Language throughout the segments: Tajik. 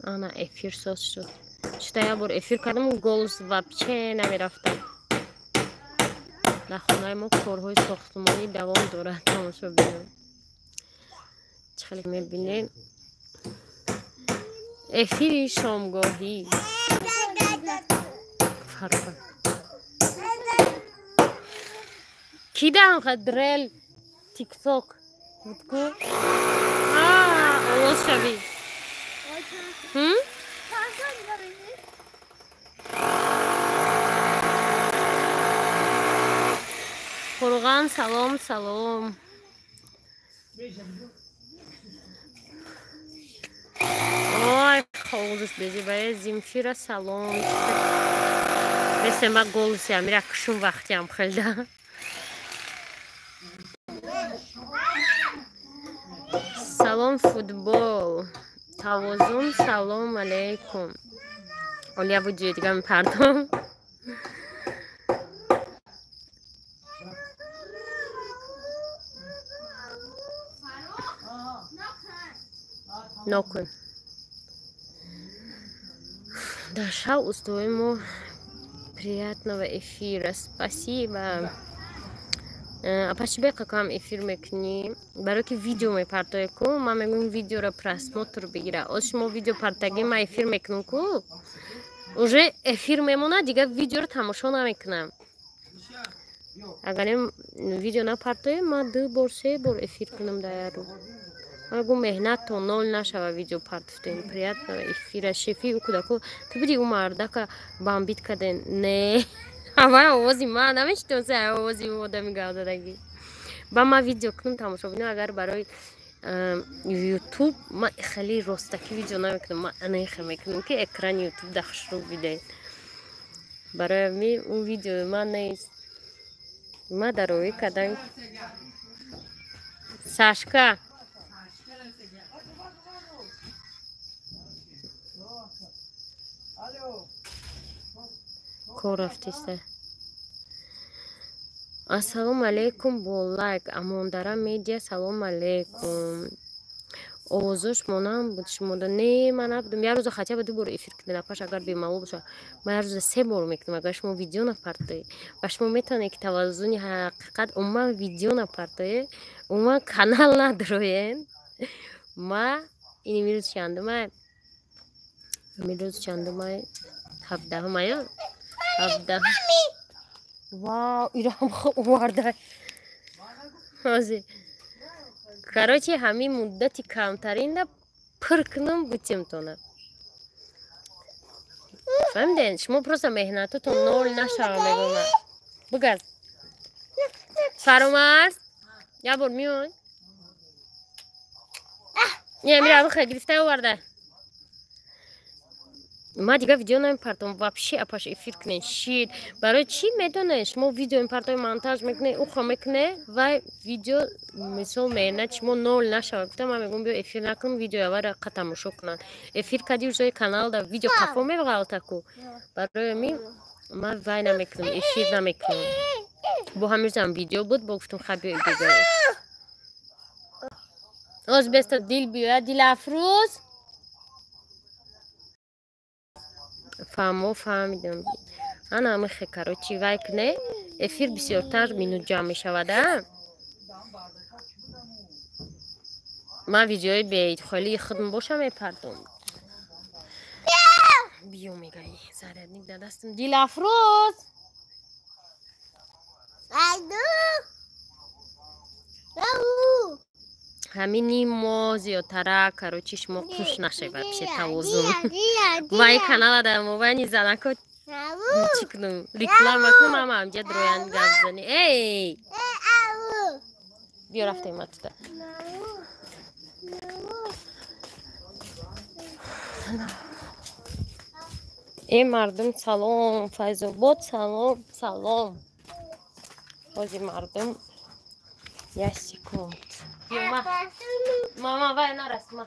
Ана эфир соз шуд. Чита як бор эфир кардам, голос вообще намерафтам. Дар хонаи мо корҳои сохтмонӣ давом дорад, тамошобинон. Чӣ хеле мебинем, эфири шомгоҳӣ. Фарқ кидаам дрел тикток будку овоз шавӣ. Қурған, салом, салом. Ой, холдус безибае. Зимфира, салом. Бесема голоси амира кушум вақтиам хелда. Салом, футбол. Тавозун, салом алейкум. Олия буҷи дига мепардом. Нокун. Дар шав устои мо. Приятного эфира. Спасибо. Апа, чӣ беқакам эфир мекунӣ? Барое ки видео мепартое ку, ман мегӯям, видеоро просмотр бигира. Оз шумо видео партагӣ, ман эфир мекунам ку, уже эфир мемонад, дигар видеоро тамошо намекунам. Агар видео напартоем, ман ду бор, се бор эфир кунам дар як рӯз. Ман гум, меҳнат то нол нашава, видео партофтем. Приятного эфира. Шефи ӯ кӯдако ту буди, ӯ мардака бомбить карден? Не, ҳамаи овози ман намешитонса, овози ӯ одами гавдадагӣ. Ба ман видео кунам, тамошо бинам. Агар барои ютуб, ман хеле ростакӣ видео намекунам, ман анехе мекунам, ки экрани ютуб да хушрӯ бидед. Барои ами ӯ видеои ман нест. Ма дароӣ кардам. Сашка, кор рафтиста. Ассалому алейкум, бо лайк. Амондара медиа, салом алейкум. Овозош монанд буд шумода. Не, ман набудам. Як рӯза хотя бы ду бор эфир кунед, апаш, агар бемалол боша. Ман як рӯза се бор мекунам, агар шумо видео напартоед. Ва шумо метавонед, ки таваззуни ҳақиқат умуман видео напартоед, умуман канал надроед. Ма ин имрӯз чандумай? Имрӯз чандумай? 17-умая? 17. Вау, ирам оварда. Ҳозир. Короче, ҳамин муддати камтаринда пур кунам бутемтона. Фаҳмидед? Шумо просто меҳнатотон нол нашава, мегӯям. Бугард. Фаромарз, як бор меой. Не, мира бихе гирифта оварда. Ма дигар видео намепартом вообще, апаш, эфир кунед. Шит. Барои чӣ медонед? Шумо видео мепартоед, монтаж мекунед, ухо мекунед, вай видео мисол меҳнат шумо нол нашава. Гуфтам, ман мегӯям, биё эфир накунам, видео аввал тамошо кунанд. Эфир кардӣ, уже каналда видео қафо меғалтаку. Барои ҳамин ман вай намекунам, эфир намекунам. Бо ҳамирзам видео буд, бо гуфтам, ха, биё бигӯ. Оз беста дил биёяд, Дилафрӯз. Фаҳмо, фаҳмидам. Ана ҳамихе, короче, вай куне, эфир бисёртар минут ҷамъ мешавад, а? Ман видеои бехолии худм боша мепардом. Биё, мегаи, зарядник дар дастам. Дилафрӯз! Ҳамин ним моҳ зиёдтара, короче, шумо қуш нашед вообще, тавозун. Ма ин канала дар мобайни занако чӣ кунам? Реклама кунам, ама ҳамҷа дроян гап зани. Эй! Биё, рафтем ма туда. Э, мардум, салом, Файзобод, салом, салом. Ҳозир, мардум, як секунд. Мама, вай нарас, ма.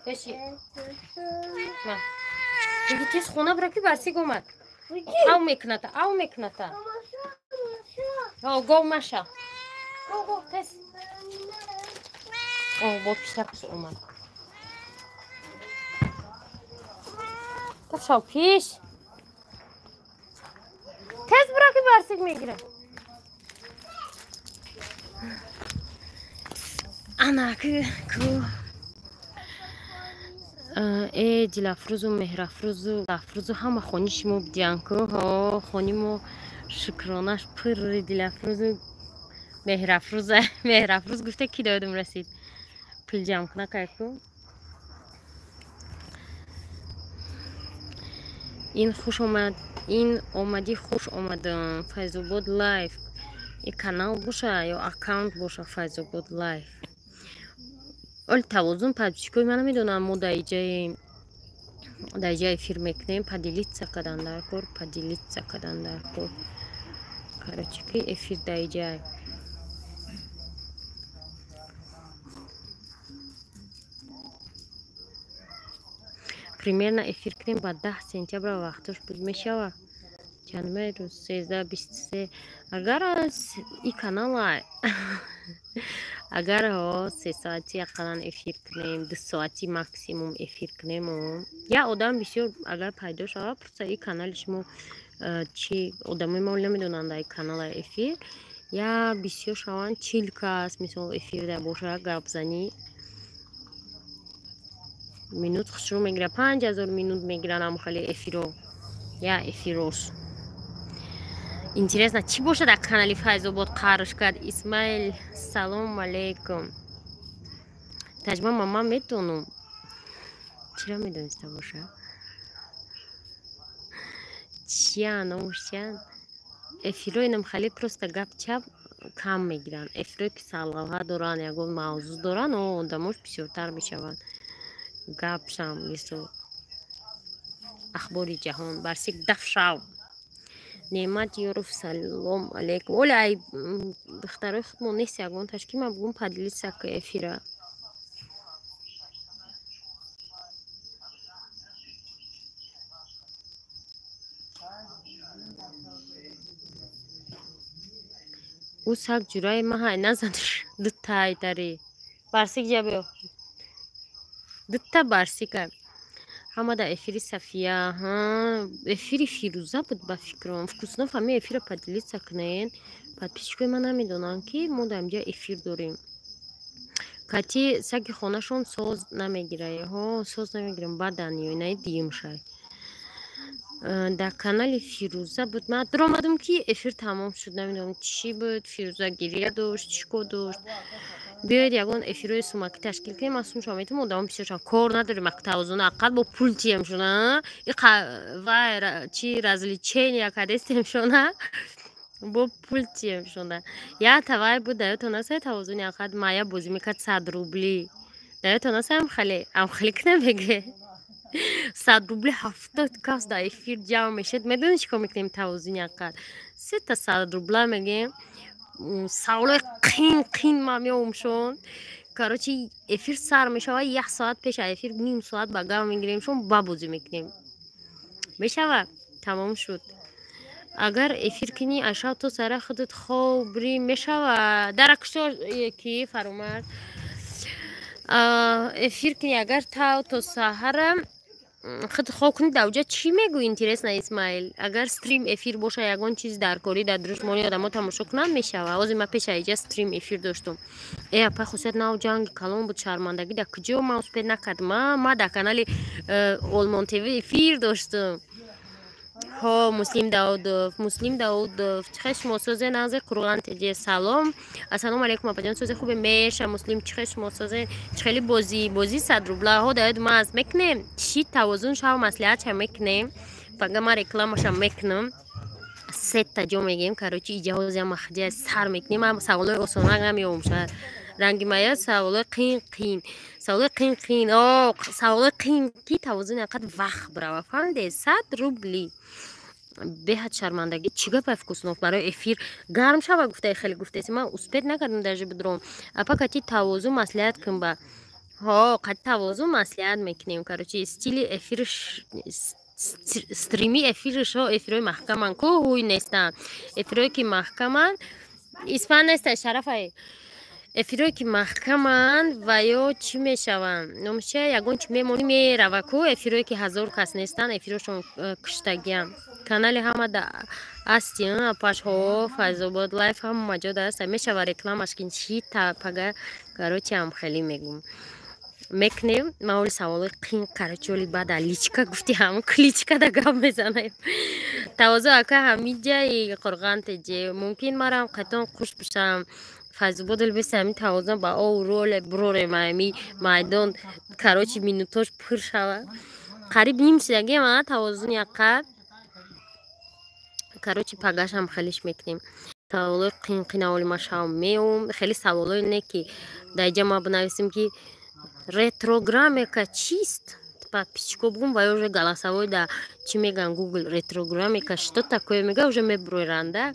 Пеши. Ма. Диги тез хона бира, ки барсиг омад. Ав мекуната, ав мекуната. Гов маша. Го, го, тез. О, бо писакаш омад. Шав пеш. Тез бура ки барсик мегира. Ана ку э Дилафрӯзу, Меҳрафрӯзу, Афрӯзу ҳама хони шумо будиян ку. Ҳо, хони мо шукронаш пурри Дилафрӯзу, Меҳрафрӯза. Меҳрафрӯз гуфта ки додум расид. Пул ҷамъ куна кай ку. Ин хуш омад, ин омадӣ, хуш омадам. Файзобод лайф. И канал боша ё аккаунт боша, Файзобод лайф. Оли тавозун подписчикои ман намедонам, мо дар иҷа эфир мекунем, поделиться кардан дар кор, поделиться кардан дар кор. Короче, ки эфир дар иҷа. Примерно эфир кунем ба 10 сентябра вақтош буд мешава. Чандмай рӯз? 13, 23. Агар и канала агар ҳо 3 соати ақаллан эфир кунем, 2 соати максимум эфир кунем, я одам бисёр агар пайдо шава, пурса и канали шумо чи одамои мо намедонанд ай канала эфир, я бисёр шаванд, 40 кас мисол эфир да боша, гапзанӣ минут хушрӯ мегира, 5000 минут мегиранд ам хеле эфиро, я эфирош. Интересно, чӣ бошад дар канали Файзобод қарш кард? Исмаил, салом алейкум. Таҷма мама метонум. Чиро медониста боша? Чия, номуш чиян? Эфирои нам хеле просто гап чап кам мегиранд. Эфирое ки сарлавҳа доранд, ягон мавзӯъ доранд, одамош бисёртар мешаванд. Гапшам мисол ахбори ҷаҳон, барсик даф шав. Неъмат Ёров, салом алейкум. Оля, ай духтарои худмон нест ягон ташки ман бугум поделиться ка эфира. Ӯ саг ҷураи маҳай назанш дута айтари. Барсик ҷа биё. Дута барсика. Ҳама дар эфири Сафия, ҳа, эфири Фирӯза буд ба фикрам. Вкуснов ҳами эфира поделиться кунед. Подписчикои ман намедонанд, ки мо дар инҷа эфир дорем. Кати саги хонашон соз намегира. Ҳо, соз намегирам, бадан ё инаи диюмшай. Дар канали Фирӯза буд. Ман даромадам, ки эфир тамом шуд, намедонам чӣ буд. Фирӯза гиря дошт, чӣ кор дошт. Биёед ягон эфирои сумакӣ ташкил кунем, ман сумшо метавонам, одамон бисёр шаванд. Кор надорем, тавозуна ақал бо пул тием шуна. Вай чи развлечения кардестем шуна. Бо пул тием шуна. Я тавай буд, даётон аст тавозуни ақад мая бозӣ мекард 100 рубли. Даётон аст амхале, амхале ки намеге. 100 рубли 70 кас дар эфир ҷамъ мешед. Медонӣ чӣ кор мекунем тавозуни ақад? Сета 100 рубла мегем. Саволои қин қин ма меомшон. Короче, эфир сар мешава, як соат пеш аз эфир ним соат ба гап мегирем шон, ба бозӣ мекунем. Мешава? Тамом шуд. Агар эфир кунӣ, ашав то сара худат хоб бирӣ, мешава. Дара кушто ки фаромад. Эфир кунӣ агар тав то саҳара худ хоб кунӣ, дар оҷа чӣ мегӯӣ, интересно, Исмаил? Агар стрим эфир боша, ягон чиз даркорӣ дар дурушмони одамо тамошо кунанд, мешава. Ҳозир ман пеша иҷа стрим эфир доштум. Э, апай хусият нав ҷанги калон буд, шармандагӣ дар куҷо ман успед накардам. Ман дар канали Олмон ТВ эфир доштум. Ҳо, Муслим Даудов, Муслим Даудов, чӣ хел шумо созе назе Қурған ТЖ, салом. Ассалому алейкум, апаҷон, созе хубе меша, Муслим, чӣ хел шумо созе, чӣ хели бозӣ, бозӣ 100 рубла, ҳо даёд ма аз мекунем, чӣ тавозун шав маслиҳатша мекунем, пага ма рекламаша мекунам. Сета ҷо мегем, короче, иҷа ҳозир махҷа сар мекунем, ам саволои осона намеём шояд. Ранги мая саволои қин қин, саволои қин қин, о, саволои қин ки тавозуни ақад вақт бирава, фаҳмиде? 100 рубли. Беҳад шармандагӣ. Чӣ гапай Вкуснов барои эфир гарм шава гуфтаи хеле гуфтаси. Ман успед накардам даже бидром. Апа кати тавозун маслиҳат кун ба. Ҳо, қати тавозун маслиҳат мекунем. Короче, стили эфирш стрими эфиршо эфирҳои маҳкаманд ку ҳуй нестанд. Эфирҳое ки маҳкаманд Испан нестай, Шарафай. Эфирое ки маҳкаманд ва ё чӣ мешаванд, номша ягон чи мемонӣ мерава ку. Эфирое ки ҳазор кас нестанд, эфирошон куштагиам. Канали ҳама да асти апашҳо, Файзобод лайф ҳама ҷо да аст, мешава рекламаш кин чи пага. Короче, ам хеле мегум мекунем. Ман оли саволои қин, короче, оли баъда личка гуфти, ҳамн кличка да гап мезанем. Тавозу ака ҳамиҷаи Қурған теҷе мумкин марам қатон қуш бишам. Файзобод беса ҳамин тавозун ба ов роле бурорем, ҳами майдон, короче, минутош пур шава. Қариб ним шидагиам а тавозун яққат. Короче, пагашам хелиш мекунем. Саволои қин қин оли ма шав меом. Хеле саволое не ки дар иҷа ма бинависем ки ретрограммека чист, подписчико бугум ва уже голосовой да чӣ меган, Гугл ретрограммека что такое мега, уже мебуроранда.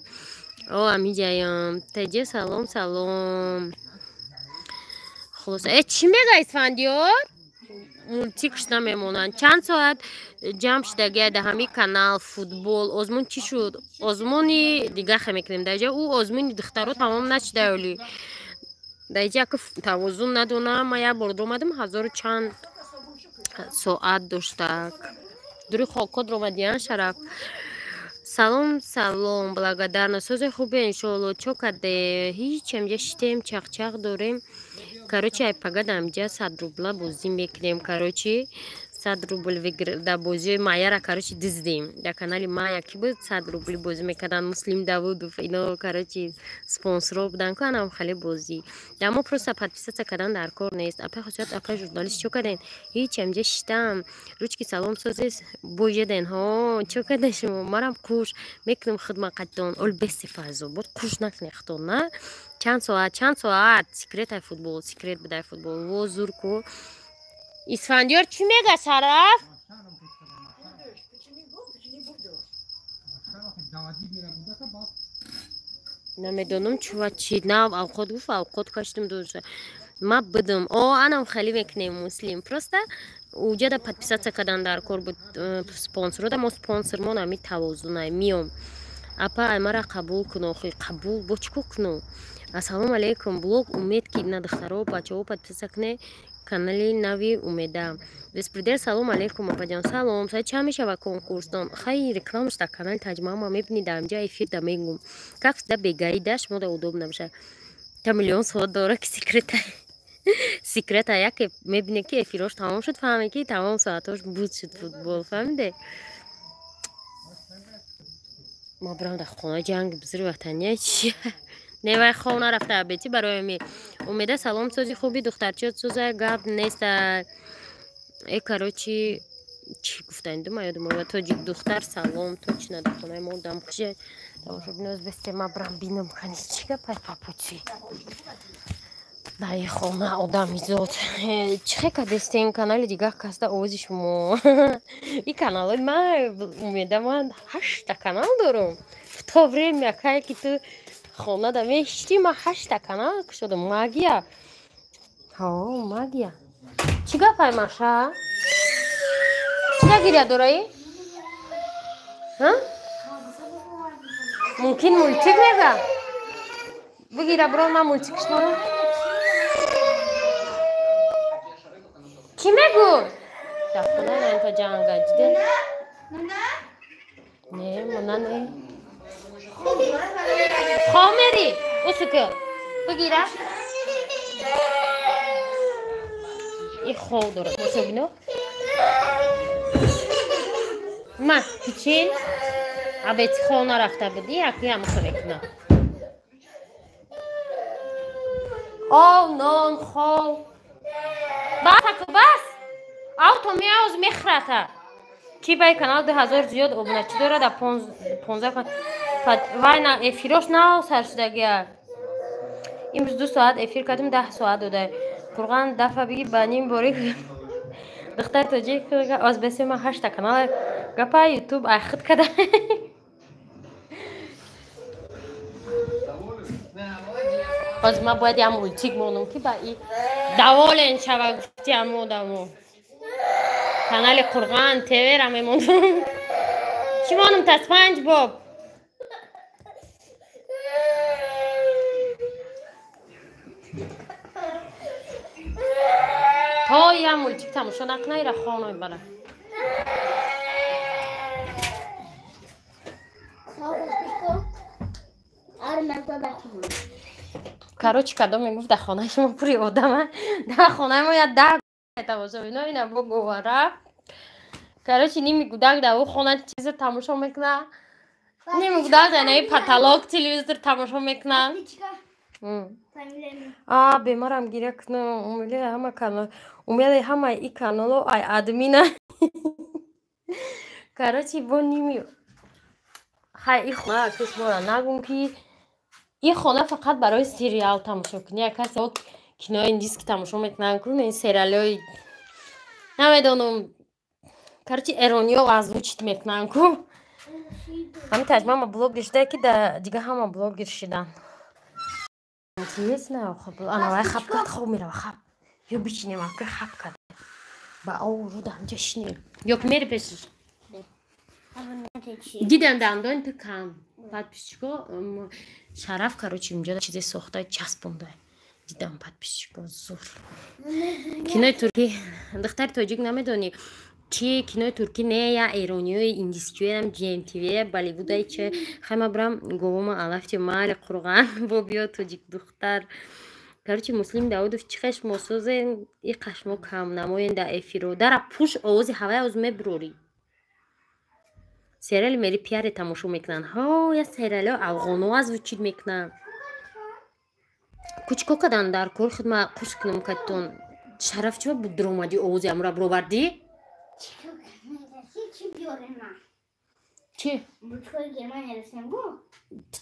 О, амиҷаям теҷе, салом, салом. Хулоса, э, чӣ мега Исфандиёр? Мультик шуда мемонанд. Чанд соат ҷамъ шудагия дар ҳамин канал футбол? Озмун чӣ шуд? Озмуни дига хе мекунем дар ҷа. Ӯ озмуни духтаро тамом нашуда оли. Дар иҷа ки тавозун надонам, ман як бор омадам, ҳазору чанд соат доштак. Дури хокод ромадиян. Шараф, салом, салом, благодарна. Сози хубе, иншоалло. Чо каде? Ҳеч, амҷа шитем, чақчақ дорем. Короче, ай пага дар амҷа 100 рубла бозӣ мекунем. Короче, 100 рубл дар бозиҳои Майяра, короче, диздем. Дар канали Майя ки буд, 100 рубли бозӣ мекарданд, Муслим Давудов ино, короче, спонсоро буданд ку, анам хеле бозӣ. Дар мо просто подписаться кардан дар кор нест. Апай Хосият, апай журналист, чо кардем? Ҳеч, амҷа шитам. Ручки, салом, сози боҷаден ҳо, чо карда шумо? Марам қуш мекунем хидмат қаттон. Ол беси фарзо бод қуш накунед худтон на. Чанд соат, чанд соат? Секретай футбол, секрет будай футбол. Во, зур ку. Исфандиёр чӣ мега, Шараф? Намедонам чува чи нав авқот гуфт, авқот каштим душа. Ма бидум. О, анам хеле мекунем, Муслим. Просто уҷада подписаться кардан дар кор буд спонсорода. Мо спонсормон ами тавозунай миём. Апа, ай мара қабул кун охи, қабул бо чӣ кор кунам? Ассалому алайкум, блог Умед ки на духтаро, бачаҳо подписаться куне канали нави Умеда. Беспредел, салом алейкум, апаҷон, салом. Саи чанд мешава конкурстон? Хай, рекламаш дар канали Таҷмаама мебинӣ, дар амҷа эфир да мегум. Как всегда бегаида шумо да удобно мешава. Та миллион соат дора ки секрета. Секрета яке мебине ки эфирош тамом шуд, фаҳме ки тамом соатош буд шуд футбол, фаҳмиде? Ма бирам дар хона ҷанги бузурги ватания чи? Не, вай хов нарафта абети барои ми. Умеда, салом, сози хуби, духтарчиё соза гап неста. Э, короче, чӣ гуфтан дума ёдам омад. Тоҷик духтар, салом, точно дар хонаи мо дам куше. Тамошобиноз бесте, ма брам бинам кани чӣ гапай папучи. Дар хона одамизод. Чӣ хе кадестен канали дигар касда овози шумо. И каналои ма Умеда, ман ҳашта канал дорам. В то время кае ки ту хонада мешти, ма ҳашта канал кушодам. Магия. Ҳо, магия. Чӣ гапай, Маша? Чӣ гиря дораи? Мумкин мультик мега? Бигира бро, ман мультикш дорам. Чӣ мегӯ? Дар хона та ҷанга диде? Не, мона не. Хов мери? Усука. Бигира. И хов дорад. Мошобино? Ма, пичин. Абети хов нарафта буди, яки ҳамаша мекунам. Ов, нон, хов. Бас, аку, бас. Авто меоз мехрата. Чи бай канал 2000 зиёд обуначӣ дорад, а 15 вай на эфирош нав сар шудагия. Имрӯз 2 соат эфир кардем, 10 соат дода. Қурған дафа биги ба ним бори духтари тоҷик оз бесе ма ҳашта канал гапа ютуб айхид када. Ҳозир ман бояд як мультик монам ки ба и даволен шава гуфти ҳамо одамо. Канали Қурған ТВ-ра мемонам. Чӣ монам та Спанҷ Боб? То я мультик тамошо накуна, ира хона мебара. Короче, кадом мегуфт, дар хонаи шумо пури одама, дар хонаи мо я да тамошо мекуна, ина бо говара. Короче, ними гудак дар ӯ хона чиза тамошо мекуна, ними гудак дар наи потолок телевизор тамошо мекуна. А бемарам гиря кунам, умели ҳама канал, умели ҳама и канало ай админа. Короче, бо ними хай и хона кисмора нагум ки ин хона фақат барои сериал тамошо кунӣ. Як касе кинои индиски тамошо мекунанд, ку ин сериалҳои намедонам, короче, эрониё озвучить мекунанд ку. Ҳамин таҷмама блогер шуда, ки дига ҳама блогер шидан. Интересно, ана вай хаб кард, хоб мерава, хаб. Ё бичинем, ака хаб кард. Ба овру ҳамҷа шинем. Ё ки мери пешиш. Дидам дандон ту кам. Подписчико Шараф, короче, инҷо чизе сохта часпонда. Дидам подписчико зур. Кинои туркӣ, духтари тоҷик намедонӣ чи кинои туркӣ не, я эрониёи индискиёам, GMTV, Болливудай че. Хайма брам говома алафти мари қурған бо биё тоҷик духтар. Короче, Муслим Даудов чи қашмо созен, и қашмо кам намоен да эфиро. Дара пуш овози ҳавай оз меброрӣ. Сериали Мери Пиаре тамошо мекунанд. Ҳо, я сериалҳо афғоно озвучить мекунанд. Кучко кадан дар кор хидма қуш кунам каттон. Шараф чиба буд дромади овози амра бировардӣ? Чи?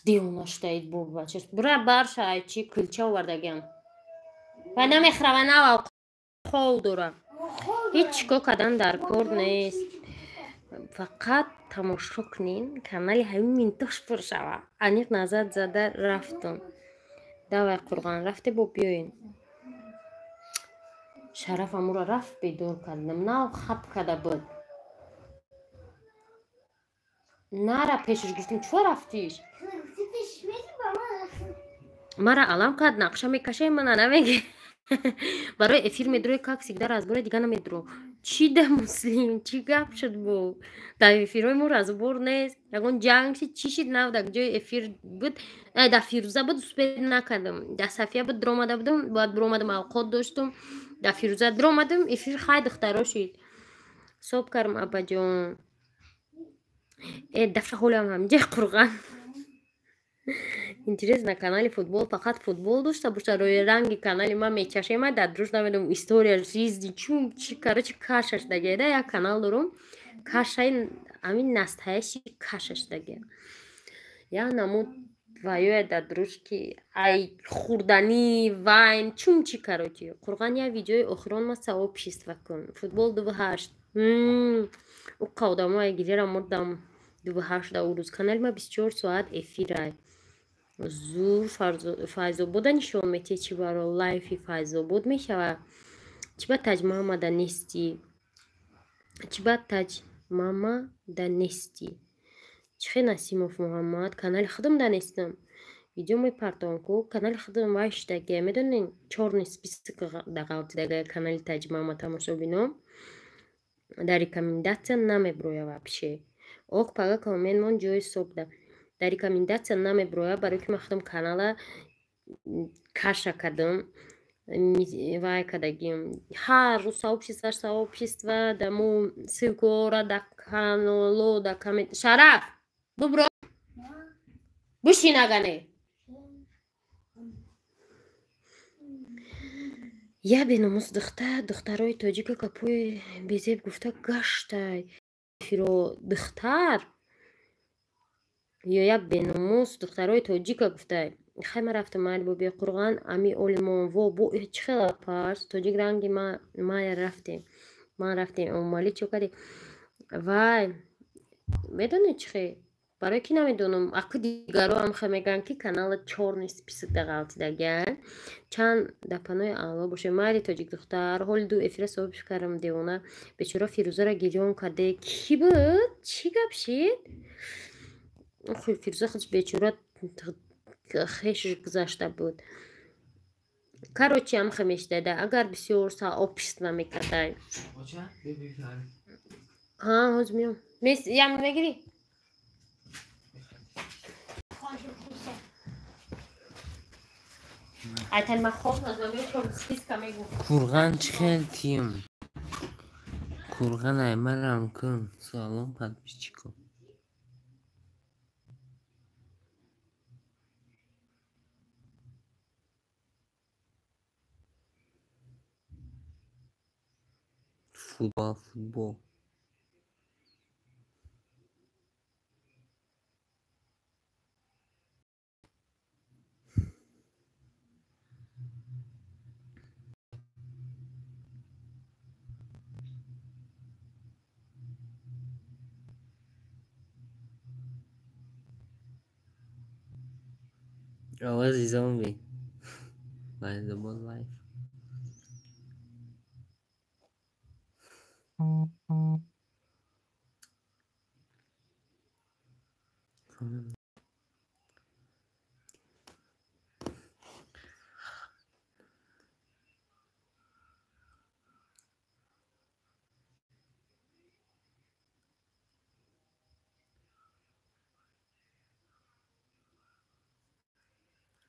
Девона шудаид бо бача. Бура барша ай чи кулча овардагиам. Ва намехӯра, ва нава хол дора. Ҳеҷ чико кадан дар кор нест. Фақат тамошо кунин, канали ҳамин минтош пур шава. Аниқ назар зада рафтум. Давай қурған рафте бо биёин. Шараф амура рафт бедор кардам. Нав хаб када буд. Нара пешиш гуфтим, чо рафтиш? Мара алам кард, нақша мекашай, мана намеги. Барои эфир медрои, как всегда разбора дига намедро. Чӣ да Муслим, чӣ гап шуд бо? Дар эфирҳои мо разбор нест. Ягон ҷанг шид, чӣ шид нав дар ҷои эфир буд. Дар Фирӯза буд, успед накардам. Дар Сафия буд, дромада будам, бояд биромадам, авқот доштум. Дар Фирӯза дромадам, эфир хай духтаро шид. Соб кардам, абаҷон. Дафъа ҳолам ҳамҷа қурған. Интересно, канали футбол фақат футбол дошта боша, рӯи ранги канали ман мечашема, дар дуруш намедонам история жизни чум чи, короче, кашаш дагеда. Як канал дорум, кашаи ҳамин настоящий кашаш даге. Я намуд ваёя дар дуруш ки ай хурданӣ вайн чум чи, короче. Қурған я видеои охирон ма сообщество кун. Футбол 28. Уқа одамои гирера мурдам 28 да урӯз. Канали ма 24 соат эфирай. Зур Файзобода нишон метиҳ, чи баро лайфи Файзобод мешава. Чи ба Таҷмама да нестӣ? Чи ба Таҷмама да нестӣ? Чи хе Насимов Муҳаммад, канали худам да нестам. Видео мепартовам ку, канали худам вай шудагия, медонед, чёрный список да ғалтидагия канали Таҷмама тамошобино. Дар рекомендация намеброя вообще. Ох, пага коммент мон ҷои собда. Дар рекомендация намеброя, барои ки ман худам канала каша кардам, вай кардагим. Ҳар рӯз сообщество, сообщество, даму ссылкора да канало, да коммент. Шараф, бубро. Бушин агане. Я беномус духтар, духтарои тоҷика капои безеб гуфта гаштай. Фиро духтар ё як беномус духтарои тоҷика гуфта. Хай ма рафтам майли бо беқурған ами олимон во бо чӣ хела парс тоҷик ранги ма мая рафтем. Ман рафтем омали чо кардем? Вай медонед чӣ хе? Барои ки намедонам, аку дигаро ҳам хе мегӯянд ки канала чёрный список да ғалтидагиян. Чанд дар панои Алло боше. Майли тоҷик духтар, ҳоли ду эфира соҳиб кардам девона. Бечора Фирӯзаро гирён карде. Кӣ буд? Чӣ гап шид? Фирӯза худш бечора хешш гузашта буд. Короче, ам хемешдада, агар бисёр сообщество мекардай. Ҳа, ҳозир меом. Ям мегирӣ? Курган чӣ хел тим? Курган аймарам кун. Салом, подписчико. Футбол, футбол. Овози зомби. Файзобод лайф.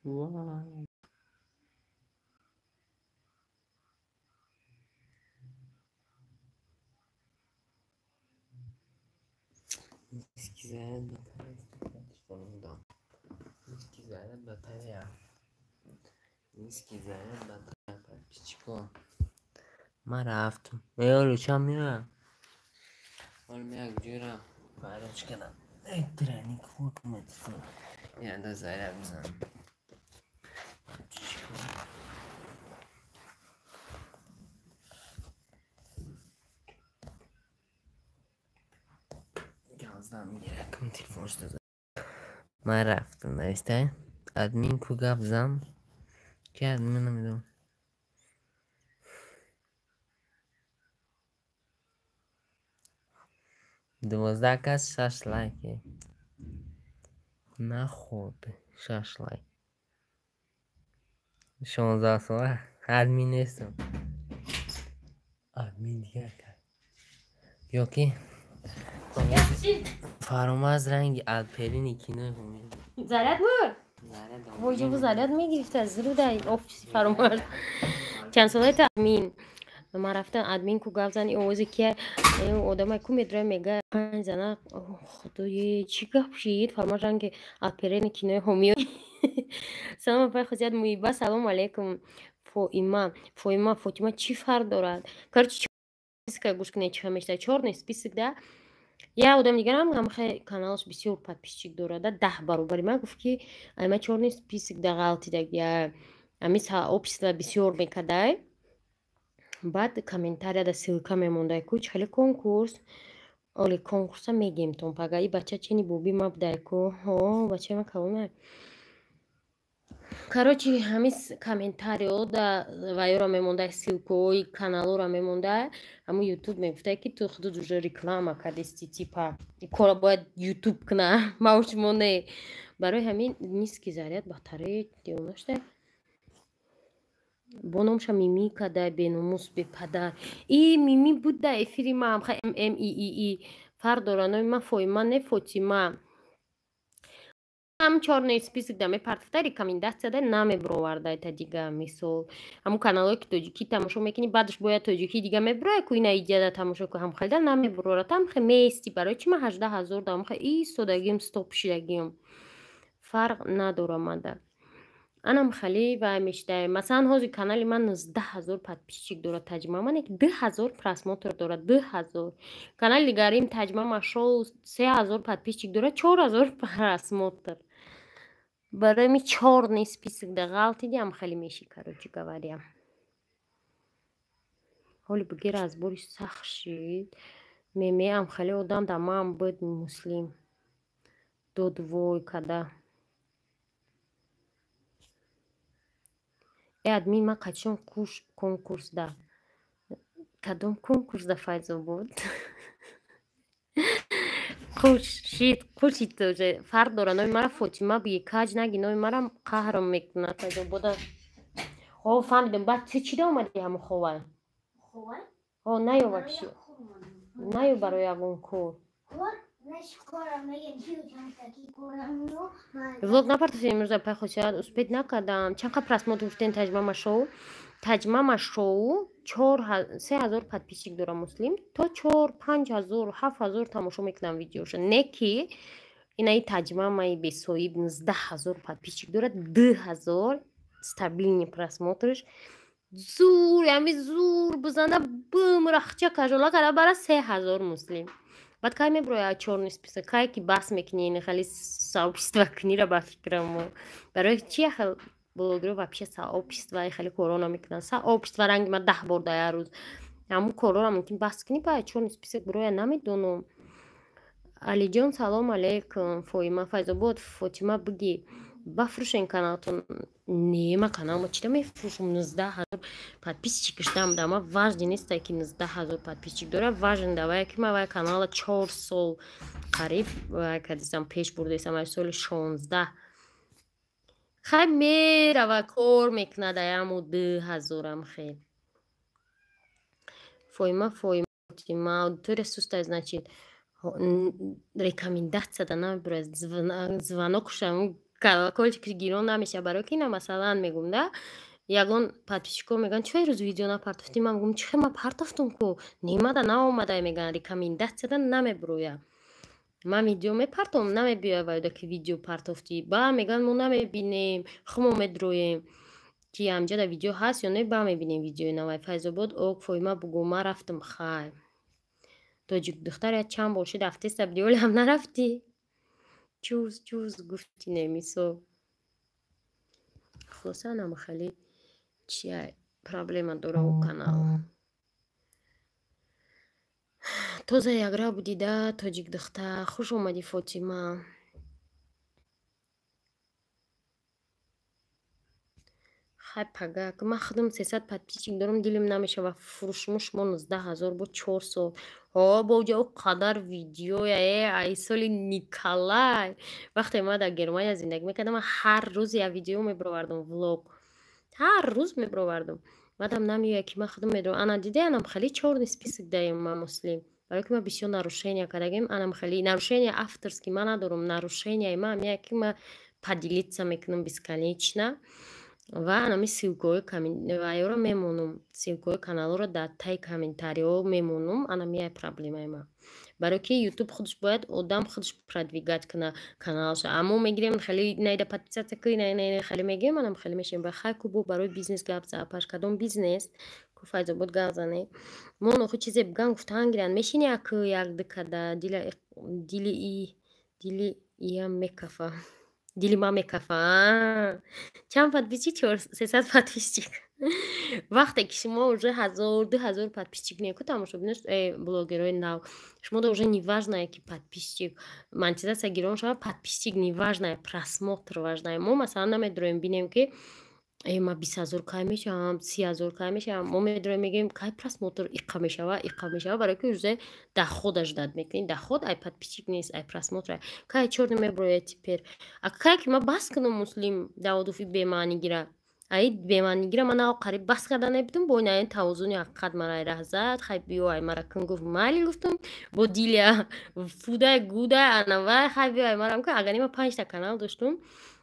Вай. Низкий заряд батареи. Низкий заряд батарея. Низкий заряд батарея. Подписчико. Ман рафтам. Э, чам меоям? Ҳоло меяк ҷӯра фарёд кардам. Тренинг хуб метифон. Яда заряд бизанам. Подписчико. Ман рафтам, навистай. Админ ку гап зан? Ки админ намедонам. 12 кас, шаш лайк. Наход шаш лайк. 16 сола админ нестам. Админ дигар кард. Ё ки Фаромаз ранги алперини кинои ҳомӣ. Заряд буд? Вой, ҷо заряд мегирифта зруда офиси Фаромарз. Чанд солаи ту, админ? Ман рафтам, админ ку гап зани, овози кия одамай ку медроя мега панҷ зана. Худое, чӣ гап шид? Фаромарз ранги алперини кинои ҳомиё. Салом, апай Хосият Муиба, салому алейкум. Фоима, Фоима, Фотима чӣ фарқ дорад? Короче, списка гӯш кунед, чӣ мешта чёрный список да. Як одам дигарам ҳамхе каналаш бисёр подписчик дорад, 10 баробари ман, гуфт ки ама чёрный список да ғалтидагия, ами сообщество бисёр мекардай, баъд комментарияда ссылка мемондай ку чӣ хеле конкурс. Оли конкурса мегемтон пага. И бача чени боби ма будай ку, о бачаи ма калона. Короче, ҳамин комментарио да ваёра мемондай, ссылкаҳои каналҳоро мемондай, ҳамун Ютуб мегуфтай, ки ту худут уже реклама кардисти, типа кора бояд Ютуб куна, мавшумо не. Барои ҳамин низкий заряд батарея девонашта. Бо номша Мими кадай, беномус, бепадар. И Мими буд да эфири ма, м м и и и фарқ дора. Номи ма Фоима, не Фотима. Ҳам чёрный список да мепартофта, рекомендация да намебуровардай та дига. Мисол, ҳамун каналҳое ки тоҷикӣ тамошо мекунӣ, баъдаш бояд тоҷикӣ дига мебуроя ку, ина идеяда тамошо ку, ҳамхелда намебурора, тамхе меести. Барои чи ман 18 000 да ҳамхе истодагим, стоп шидагим, фарқ надорамада. Анам хали вай мешидай. Масалан, ҳозир канали ман 19 000 подписчик дорад, таҷима ман 2000 просмотр дорад, 2000. Канали дигарим, таҷима машол, 3000 подписчик дорад, 4000 просмотр. Барои ми чёрный список да ғалтидиам, хеле меши. Короче говоря, ҳоли бугера аз бори сахт шид. Мемеам хеле одам да ман буд, муслим додвой када. Э, админ, ман қачон куш конкурс да? Кадом конкурс да, Файзобод? Қушид, қушид, уже фарқ дора. Номи мара Фотима биги, каҷ наги номи мара, қаҳрм мекунад Файзобода. Хо, фаҳмидам, баъд ту чӣ да омадӣ ҳамун ховай? Ҳо, наё вообще. Наё барои ягон кор. Влог напартофтем имрӯз, апай Хосият, успеть накардам. Чанд қа просмотр гуфтен Таҷмама шоу? Таҷмама шоу 3000 подписчик дора, Муслим. То чор, 5000, 7000 тамошо мекунам видеоша. Не ки инаи Таҷмамаи бесоиб 19 000 подписчик дорад, 2000 стабильный просмотрш. Зур, ами зур бизана бум рахча кажола када бара 3000, Муслим. Баъд кай меброя чёрный список, кай ки бас мекунӣ, ин хеле сообщество кунира ба фикрамо. Барои чи яхел блогерро вообще сообщество хеле корро намекунанд? Сообщество ранги ма 10 бор дар як рӯз. Ҳамун корроро мумкин бас кунӣ, ба чёрный список бироя, намедонам. Алиҷон, салом алейкум. Фоима Файзобод, Фотима биги. Бафрӯшен каналтон. Не, ма каналмо чида мефурӯшам? 19 000 подписчик шудам. Да ма важный нестай ки 19 000 подписчик дора, важен давая ки ма вай канала 4 сол қариб вай кардисам, пеш бурдесам ай соли 16. Хай, мерава, кор мекунад аяму 2000-ам хел. Фоима, Фоима, Фотима, аудитория сустай, значит, рекомендация да намебурад, звонок шам, колокольчик гирон намеша. Барои ки ина, масалан, мегум да, ягон подписчико мегӯянд: «Чӣ рӯз видео напартофтӣ?» Ман мегӯм: «Чӣ, ма партофтум ку, немада наомада», мегӯянд, рекомендацияда намебуроя. Ман видео мепартом, намебиёя вайда ки видео партофтӣ. Ба мегӯянд: «Мо намебинем, хумо медроем ки амҷада видео ҳаст ё не, ба мебинем видеои навай». Файзобод ок, Фоима бугӯ, ман рафтам, хай. Тоҷик духтар як чанд бор шид рафтеста будӣ, ҳоле ҳам нарафтӣ. Чуз чуз гуфти немисо. Хулоса, анам хеле чия проблема дора у канал. Тоза ягра будида, тоҷик духтар, хуш омадӣ, Фотима. Хай, пагак ман худам 300 подписчик дорам, дилим намешава фурӯшму шумо 19 000 бо 4 сол. Ҳо, боҷа о қадар видеоя э ай соли Николай, вақте ман дар Германия зиндагӣ мекардам, ман ҳар рӯз як видео мебировардам, влог ҳар рӯз мебировардам. Баъдам намеояд ки ман худам медонам. Ана диде, анам хеле чёрный список даем ман, Муслим, барои ки ман бисёр нарушения кардагим. Анам хеле нарушения авторский ман надорам, нарушенияи ман ҳамяе ки ман поделиться мекунам бесконечно ва анами ссылкаҳои вайёро мемонам, ссылкаҳои каналҳоро дар таи комментариҳо мемонам. Анами яй проблемаи ман, барои ки Ютуб худаш бояд одам худаш продвигать куна каналаша, аммо мегирем хеле найда подписаться кунӣ, най хеле мегирем, анам хеле мешавем. Ба хай ку, бо барои бизнес гап за, апаш, кадом бизнес ку, Файзобод гап зане. Мо нохи чизе биган, гуфтан гиранд, мешини як як дикада дила дили и дили иям мекафа, дили ман мекафа. Чанд подписчик? 300 подписчик. Вақте ки шумо уже 1000, 2000 подписчик неку, тамошобинош блогерои нав, шумо уже неважное ки подписчик монетизация гирон шава, подписчик неважное, просмотр важное. Мо масалан намедроем бинем ки ма 20 000 кай мешавам, 30 000 кай мешавам. Мо медроем, мегӯем, кай просмотр иқа мешава, иқа мешава, барои ки уже доход ждать мекунӣ. Доход ай подписчик нест, ай просмотр. Кай чёрный меброяд теперь? А кай ки ман бас кунам, Муслим Давудови бемаънӣ гира, ай бемаънӣ гира, ман қариб бас карда набудам. Бо ин тавозуни ҳақиқат мара ай раҳ зад. Хай, биё, ай мара кун, гуфт, майли, гуфтам, бо дилия фудай гудай анавай, хай, биё, ай марам кун. Агар ма панҷта канал доштум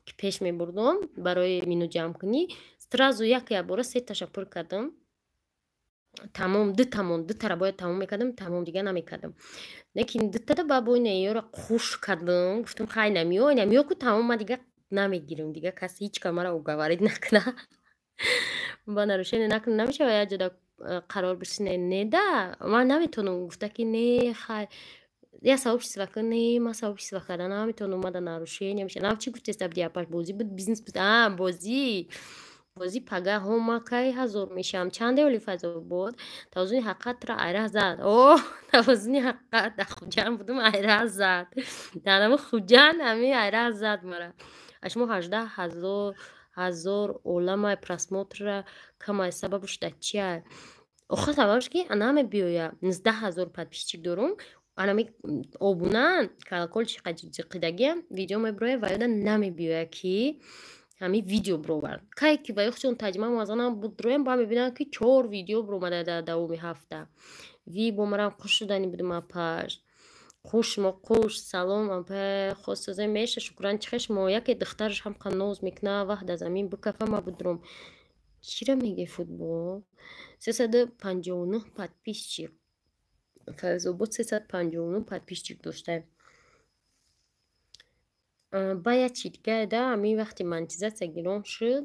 ки пеш мебурдум барои мину ҷамъкунӣ, сразу як якбора сеташа пур кардам, тамом. Дутамон, дутара бояд тамом мекардам, тамом, дига намекардам. Лекин дутада ба бо инаёро қуш кардам, гуфтам: «Хай, намиё, намиё ку, тамом, ма дига намегирам, дига кас ҳеҷ ка мара уговорить накуна, ба нарушение накуна, намешава як ҷода қарор бишине». Не да, ман наметавонам, гуфта ки не, хай, я сообщество ка, не, ман сообщество карда наметавонам, мада нарушение меша. Нав чӣ гуфтеста буди, апаш? Бозӣ буд, бизнес буд, а бозӣ, бозӣ. Пага ҳо, ма кай 1000 мешавам? Чанде оли, Файзобод? Тавозуни ҳақиқатра айраҳ зад. О, тавозуни ҳақиқат дар Хуҷанд будум, айраҳ зад, дар ҳами Хуҷанд ҳами айраҳ зад мара. А шумо 18 000 оламай просмотрра камай, сабабш дар чия? Охир сабабш ки намебиёя. 19 000 подписчик дорум, анами обуна, колокольчик қидагиам, видео мебироя ва ёда намебиёя ки Ҳамин видео бировард. Кай ки ба ёхчон таҷима мазанам будроям, ба мебинам, ки чор видео биромада дар давоми ҳафта. Ви бо марам хуш шудани будум, апаш. Хуш мо, қуш. Салом, апа, хостаза меша, шукран. Чихе шумо? Яке духтараш ҳам ноз мекуна, вақт аз замин бикафа, ма будром. Чира меге? Футбол. 359 подписчик Файзобод, 359 подписчик дошта. Ба як чи дига да, ҳамин вақти монетизатсия гирон шуд,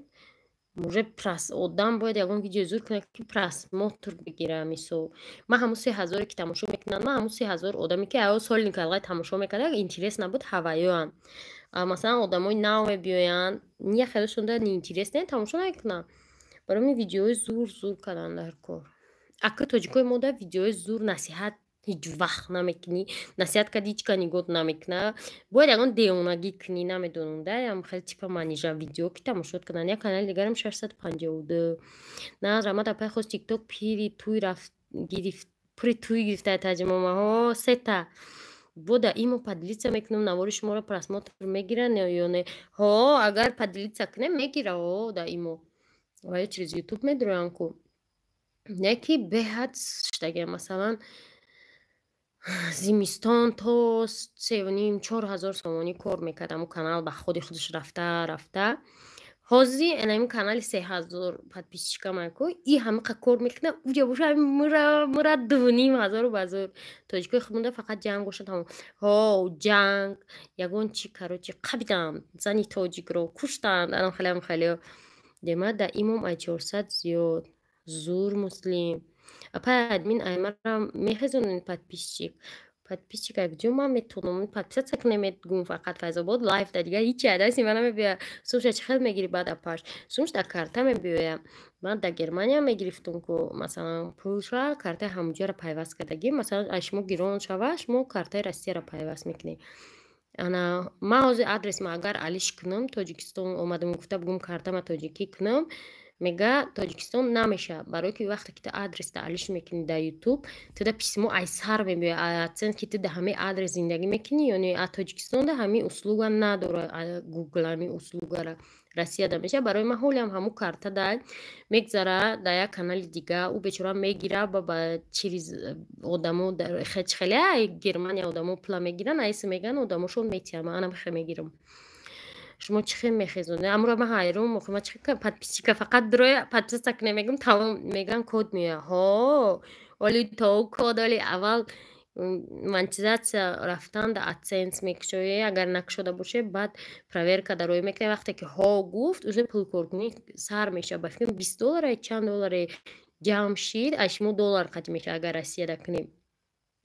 уже одам бояд ягон видео зур кунад, ки просмотр бигира. Мисол, ман ҳамун 3000-е ки тамошо мекунанд, ман ҳамун 3000 одаме, ки аё соли никалғай тамошо мекарда, интерес набуд ҳаваёам. Масалан, одамои нав мебиёянд, ния хелешон да неинтерес не, тамошо намекунанд. Барои ҳамин видеои зур зур кардан дар кор. Ака, тоҷикои мо да видеои зур, насиҳат ҳеҷ вақт намекунӣ. Насиҳат карди, ҳеҷ ка нигоҳ намекуна. Бояд ягон девонагӣ кунӣ, намедонам да, ям хеле типа манижа видео, ки тамошот кунанд. Як канали дигарам 652. На, раҳмат, апай. Хост Тикток пири туй рафт гирифт, пури туй гирифта таҷимомаҳо сета бода. Имо поделиться мекунам, навори шуморо просмотр мегиранд ё не? Ҳо, агар поделиться кунем, мегира. Ҳо, да имо ва ё через Ютуб медуроям ку, не ки беҳад штага. Масалан, зимистон то 3,5-4 ҳазор сомонӣ кор мекард ҳамун канал ба худи худаш рафта рафта. Ҳозир энамин канали 3000 подписчикамай ку, и ҳамиқа кор мекунад. Уҷа боша, мура 2,5 ҳазору ба зур. Тоҷикои худмонда фақат ҷанг бошад, ҳамон. Ҳо, ҷанг, ягон чи, короче, қабидам зани тоҷикро, куштанд, анам хелеам хелео дема. Да имом ай 400 зиёд. Зур, муслим апай, админ аймарам мехезонед. Подписчик, подписчик ай куҷо ман метавонам подписаться кунем? Гум фақат Файзобод лайф да, дигар ҳичи адаси ман намебиёя. Сумша чӣ хел мегирӣ? Баъд апаш сумш дар карта мебиёя. Ман дар Германия мегирифтум ку, масалан, пулша картаи ҳамуҷаро пайваст кардагӣ. Масалан, ай шумо гирон шава, шумо картаи Россияро пайваст мекунед. Ана ман ҳозир адресма агар алиш кунам, Тоҷикистон омадам гуфта бугум, картама тоҷикӣ кунам, мега Тоҷикистон намешавад. Барое ки вақте ки ту адреста алиш мекунӣ дар Ютуб, туда письмо ай сар мебиёяд AdSense, ки ту да ҳамаи адрес зиндагӣ мекунӣ ё не. А Тоҷикистонда ҳамин услуга надорад Гугл, ҳамин услугара Россияда мешавад. Барои ман ҳолиам ҳамун карта да мегзара дар як канали дига, ӯ бечора мегира ба через одамо. Хеле Германия одамо пула мегиранд, айси мегӯянд, одамошон метиҳанд. Ман анам хе мегирам. Шумо чӣ хел мехезонед? Амро ман ҳайрон мохӯ, чӣ подписчика фақат дуроя подписаться кунем, мегӯм, тамом, мегӯям, код меояд. Ҳо, оли то код, оли аввал монетизатсия рафтан да AdSense мекушоӣ, агар накушода боше, баъд проверка дароӣ мекунӣ. Вақте ки ҳо гуфт, уже пулкоркунӣ сар мешавад. Ба фикрам, 20 доллара, чанд долларе ҷамъ шид, ай шумо доллар қатъ мешавад, агар Россияда кунем.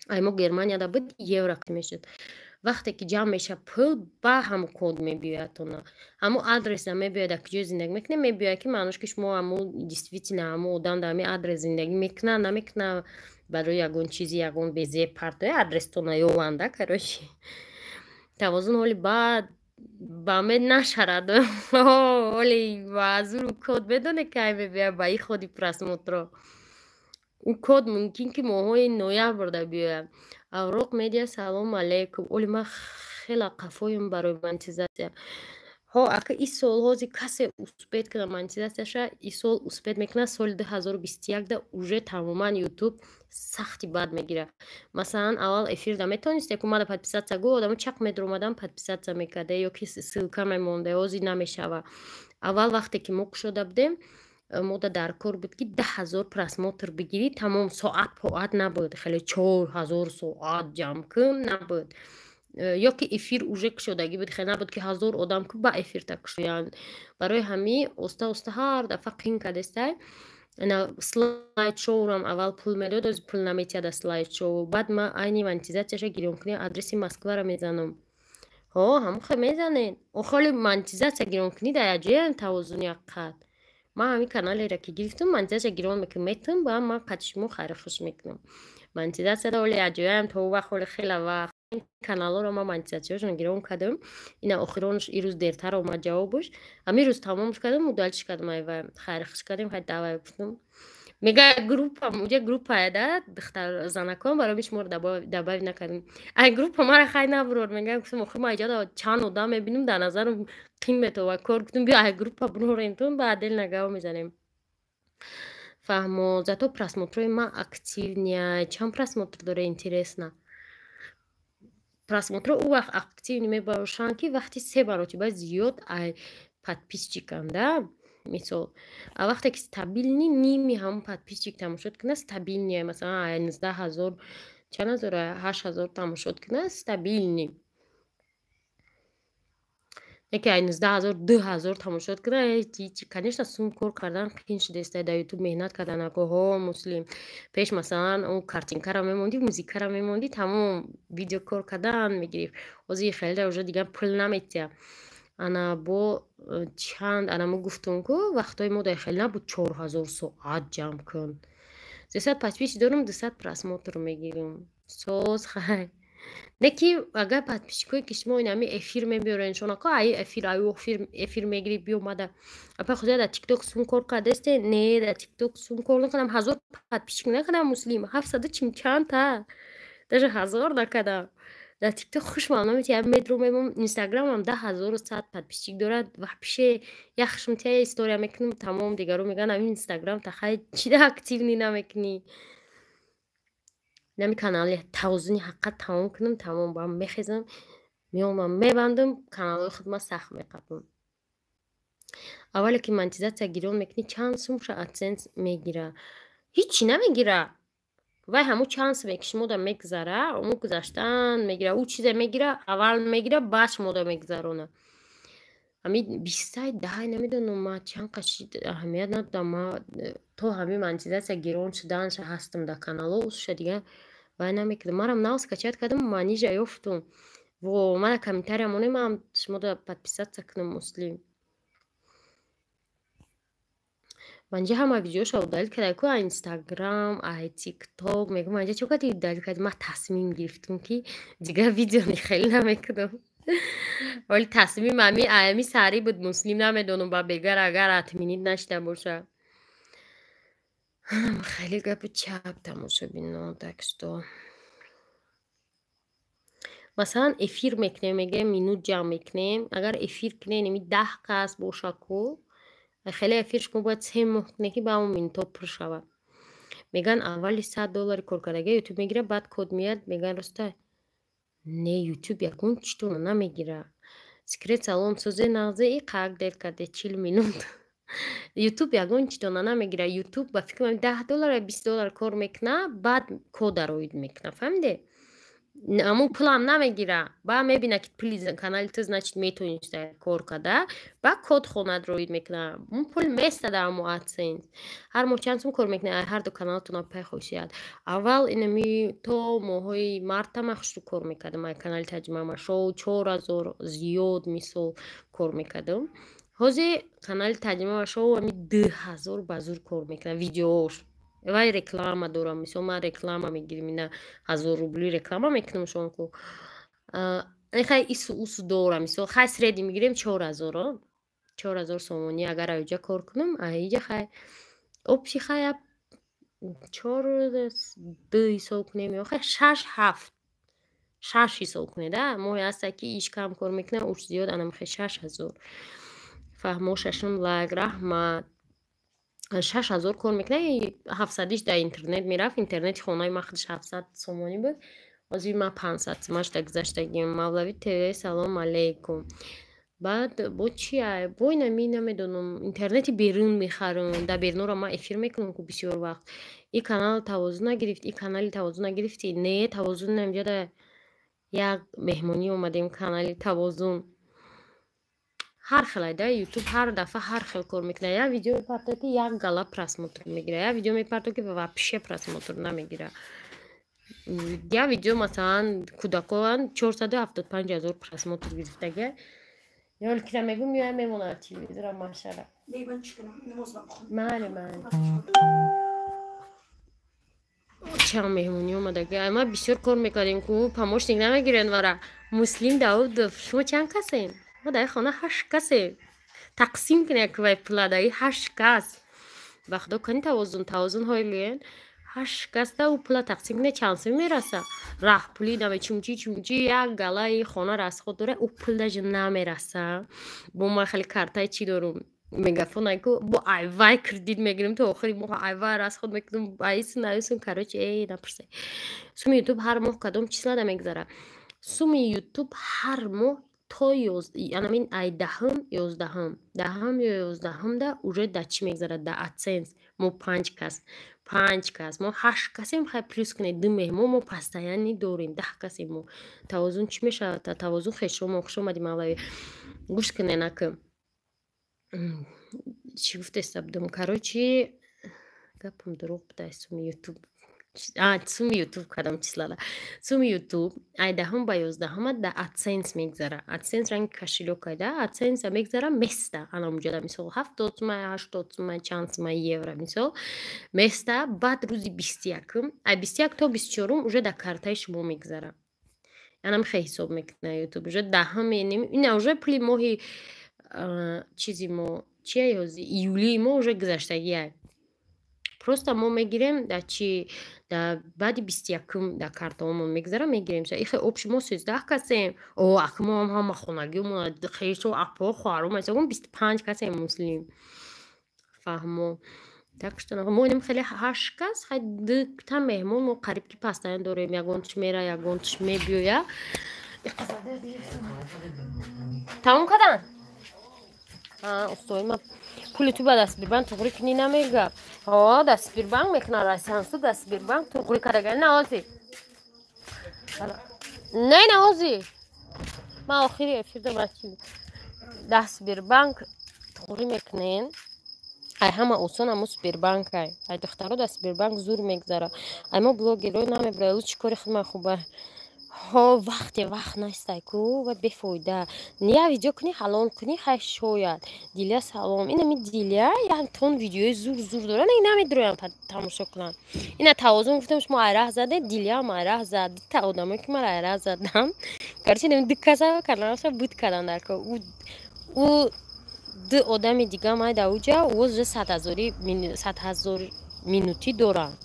Ай мо Германияда буд, евро қатъ мешуд. Вақте ки ҷамъ мешавад пул, ба ҳамун код мебиёяд, тона ҳамун адреса мебиёяд, дар куҷо зиндагӣ мекунед, мебиёяд, ки маънош ки шумо ҳамун действительно ҳамун одам дар ҳамин адрес зиндагӣ мекунад, намекунад. Барои ягон чизи, ягон безеб партоя адрестона ёванда. Короче, тавозун ҳоли баъд ба мед нашарад. Ҳоли баъзуру код медоне, кай мебиёяд ба и ходи просмотро. Ӯ код мумкин ки моҳҳои ноябрда биёяд. Авроқ Медиа, салому алейкум. Оли ман хела қафоем барои монетизатсия. Ҳо, ака, ин сол ҳози касе успеть кунад монетизатсияша, ин сол успеть мекунад. Соли 2021 да уже тамоман Ютуб сахти бад мегирад. Масалан, аввал эфирда метавонисте ку мада подписаться гу, одамо чақ медуромадан, подписаться мекарда ё ки ссылка мемонда. Ҳозир намешава. Аввал вақте ки мо кушода будем, мода дар кор буд, ки 10 000 просмотр бигирӣ, тамом. Соат поат набуд, хеле 4000 соат ҷамъ кун набуд. Ё ки эфир уже кушодагӣ буд, хеле набуд, ки 1000 одам ку ба эфирта кушоянд. Барои ҳамин оста оста ҳар дафъа қин кардестай. Слайд шоурам аввал пул медод, ҳозир пул наметиҳад слайд шоу. Баъд ман айни монетизатсияша гирён кунӣ, адреси Москваро мезанам. Ҳо, ҳамон хел мезанед. Охоли монетизатсия гирён кунӣ дар якҷояам тавозун як қат. Ман ҳамин каналеро ки гирифтам, монетизатсия гирён мекунам, метавам ба ман қати шумо хайру хуш мекунам. Монетизатсияро оли якҷояам то вақт, оли хела вақт каналҳоро ман монетизатсияшон гирён кардам. Ина охиронаш ирӯз дертар омад ҷавобаш. Ҳамин рӯз тамомш кардам, удалить кардам, айва хайру хуш кардем, хай давай гуфтам. Мега группа, уҷа группая да духтар занакон, барои шуморо добавить накардем. Ай группа мара хай набурор. Мега, гуфтам, охир ма иҷода чанд одам мебинам, дар назарам қин метова кор. Гуфтам, биё, ай группа бурорем, ба отдельно гап мезанем. Фаҳмо, зато просмотрои ма активный. Чанд просмотр дора, интересно? Просмотро ӯ вақт активный мебошанд, ки вақти се баротиба зиёд ай подписчикам да. Мисол, а вақте ки стабильный, ними ҳамон подписчик тамошод кунад, стабильный, масалан, ай 19 000, чанд ҳазор, 8000 тамошод кунад, стабильный. Яке ай 19 000 2000 тамошод кунад, конечно, сум кор кардан қин шудааст дар Ютуб, меҳнат кардан. Акоҳо, муслим, пеш, масалан, он картинкаро мемондӣ, музикаро мемондӣ, тамом, видео кор кардан мегирифт. Ҳозир хеле уже дигар пул наметиҳад. Ана бо чанд, ана мо гуфтум, ку вақтҳои мо дар хеле набуд, 4000 соат ҷамъ кун. 300 подписчик дорум, 200 просмотр мегирем. Соз, хай. Не ки агар подписчикое ки шумо инами эфир мебиёрен, шонако, ай эфир, ай эфир мегирӣ, биёмада. Апа худо, дар Тикток сум кор кардасте? Не, дар Тикток сум кор накардам, 1000 подписчик накардам, муслим, ҳафтсаду чилчандта, даже 1000 накардам. Дар Тикток хушмам наметиҳад, медро мемон. Инстаграмам 10 100 подписчик дорад, вообще як хушмтия история мекунам, тамом, дигаро мегӯянд, ами Инстаграм тахай чида активный намекунӣ? Нами канали тавозуни ҳаққат тамом кунам, тамом, ба мехезам, меомам, мебандам каналҳои худма, сахт меқапам. Аввале ки монетизатсия гирён мекунӣ, чанд сумша Адсенс мегира? Ҳичи намегира. Вай ҳамун чанд суме ки шумода мегузара, ӯ гузаштан мегира, ӯ чизе мегира, аввал мегира, баъд шумода мегузарона. Ҳами бистай даҳай, намедонам, ма чанд қаши аҳамият надодам. Ма то ҳами монетизатсия гирон шуданша ҳастам дар каналҳо, усша дигар вай намекунам. Марам нав скачать кардам, манижа ёфтум. Во, мана комментария монем, ман шумода подписаться кунам, муслим. Манҷа ҳама видеоша удалить карда ку, ай Инстаграм, ай Тикток. Мегӯм, манҷа чо кардӣ, удалить кардӣ? Ман тасмим гирифтум, ки дигар видео хеле намекунам. Вале тасмим ами сарӣ буд, муслим, намедонам, ба бегар агар отменить нашида боша. Хеле гапи чап, тамошобино, так что масалан эфир мекунем, мегӯем, минут ҷамъ мекунем. Агар эфир кунем, ими 10 кас боша ку, хеле эфир шумо бояд 3 моҳ кунед, ки ба ҳамон минутҳо пур шавад. Мегӯянд, аввали 100 доллари коркардагия Ютуб мегирад, баъд код меяд, мегӯянд, роста? Не, Ютуб ягон читона намегирад. Секрет салон созе нағзе и қак дер карде 40 минут. Ютуб ягон читона намегирад. Ютуб, ба фикри ман, 10 доллар ё 20 доллар кор мекунад, баъд кода роид мекунад, фаҳмиде? Ҳамун пулам намегира, баъд мебина, ки пули канали ту, значит, метавониста кор карда, баъд код хонад роид мекунад. Он пул места дар ҳамо Адсенс. Ҳар моҳ чанд сум кор мекунед ҳар ду каналтон, пай хосият? Аввал инами то моҳҳои марта ман хушрӯ кор мекардам ай канали таҷмама шоу, 4000 зиёд, мисол, кор мекардам. Ҳозир канали таҷмама шоу ами 2000 ба зур кор мекунад, видеоош. Вай реклама дорам, мисол, ман реклама мегирим, ина 1000 рубли реклама мекунам шонку. Хай, ису усу дорам, мисол, хай, средний мегирем 4000, 4000 сомонӣ. Агар аёҷа кор кунам, аиҷа, хай, общий, хай, чор ду ҳисоб кунем ё хай шаш, ҳафт, шаш ҳисоб кунед. А моҳе ҳаста, ки иш кам кор мекунад, уш зиёд, анамхе 6000. Фаҳмо, шашум лайк, раҳмат. 6000 кор мекунад, ҳафтсадиш дар интернет мерафт. Интернети хонаи ман худаш 700 сомонӣ буд, ҳозир ман 500 сомон шуда гузаштагим. Мавлави ТВ, салом алейкум. Баъд бо чи бо инами, намедонам, интернети берун мехарам, дар берунро ман эфир мекунам ку бисёр вақт. И канал тавозун нагирифт, и канали тавозун нагирифтӣ? Не, тавозун инҷода як меҳмонӣ омадем, канали тавозун. Ҳар хелай да Ютуб, ҳар дафъа ҳар хел кор мекунад. Як видео мепартояд, ки як гала просмотр мегирад, як видео мепартояд, ки вообще просмотр намегирад. Як видео, масалан, кӯдакоан, 475 000 просмотр гирифтага. Ёлкира мегӯм, меоям, мемонад телевизора машара. Мале, мале. Чанд меҳмонӣ омадага. Ма бисёр кор мекардем ку, помощник намегирен вара. Муслим Давудов, шумо чанд касен? Ма дар хона ҳашт касем. Тақсим кунед вай пула даи ҳашт кас. Ба худо кани тавозун, тавозун ҳойлиен. Ҳашт касда ӯ пула тақсим кунед, чанд сум мераса? Раҳпулӣ наме чумчи чумчи як галаи хона расход дора, ӯ пул даже намераса. Бо ман хеле картаи чӣ дорум, мегафон айку, бо айвай кредит мегирем, то охири моҳ айвай расход мекунем, айсун айсун, короче, эй, напурсай. Суми ютуб ҳар моҳ кадом числада мегзара? Суми ютуб ҳар моҳ то анамин ай 10-ум, 11-ум, 10-ум ё 11-умда уже да чӣ мегзарад? Да AdSense. Мо панҷ кас, панҷ кас, мо ҳашт касем, хай плюс кунед ду меҳмон, мо постоянный дорем, 10 касем мо. Тавозун чӣ мешавад? Тавозун хешомо, хуш омадӣ, мавлавӣ. Гӯш кунед, ака, чӣ гуфтеста будам? Короче, гапам дурӯғ буда. Суми ютуб, суми ютуб кадом числада? Суми ютуб ай 10-ум ба 11-ума да AdSense мегзара. AdSense ранги кошелёк айда AdSense мегзара, места ана муҷада, мисол, 70 сума, 80 сума, чанд сума евро, мисол, места. Баъд рӯзи 21-ум, ай 21 то 24-ум уже да картаи шумо мегзара. Анам хе ҳисоб мекуна ютуб. Уже 10-ум, ина уже пули моҳи чизи мо чия, ҳози июлии мо уже гузаштагиай. Просто мо мегирем да чи, да баъди 21-ум да картаомон мегзара, мегирем. Ихе общий мо 13 касем. О, ак мо ҳам ҳама хонагиомон, хешо, апо, хоҳаром ҳисобон, 25 касем. Муслим, фаҳмо. Так что мо инам хеле ҳашт кас, хай дута меҳмон мо қариб ки постоянно дорем, ягонташ мера, ягонташ мебиёя. Тамом кардан, устои ма, пули ту ба да Сбербанк туғрӣ кунӣ намега. О, да Сбербанк мекунад, расансу да Сбербанк туғрӣ кардага. Наози, не, наози, ман охири эфир дорам. Да Сбербанк туғрӣ мекунен, ай ҳама осон ҳамо Сбербанк. Ай духтаро да Сбербанк зур мегзара, ай мо блогеро намебара. Лучи кори худман хуба. Ҳо, вақте вақт нестай ку ва бефоида. Я видео кунӣ, ҳалол кунӣ, хай, шояд. Дилия, салом. Инами Дилия як тон видеои зур зур дора, намедроям тамошо кунам. Ина тавозун гуфтам, шумо айраҳ заде, Дилиям айраҳ зад. Дита одамое ки мара айраҳ задам, гарчи ду каса каналаша буд кардан дар ко. Ӯ ду одами дига май да уҷа ӯ 100 ҳазори, 100 000 минутӣ доранд.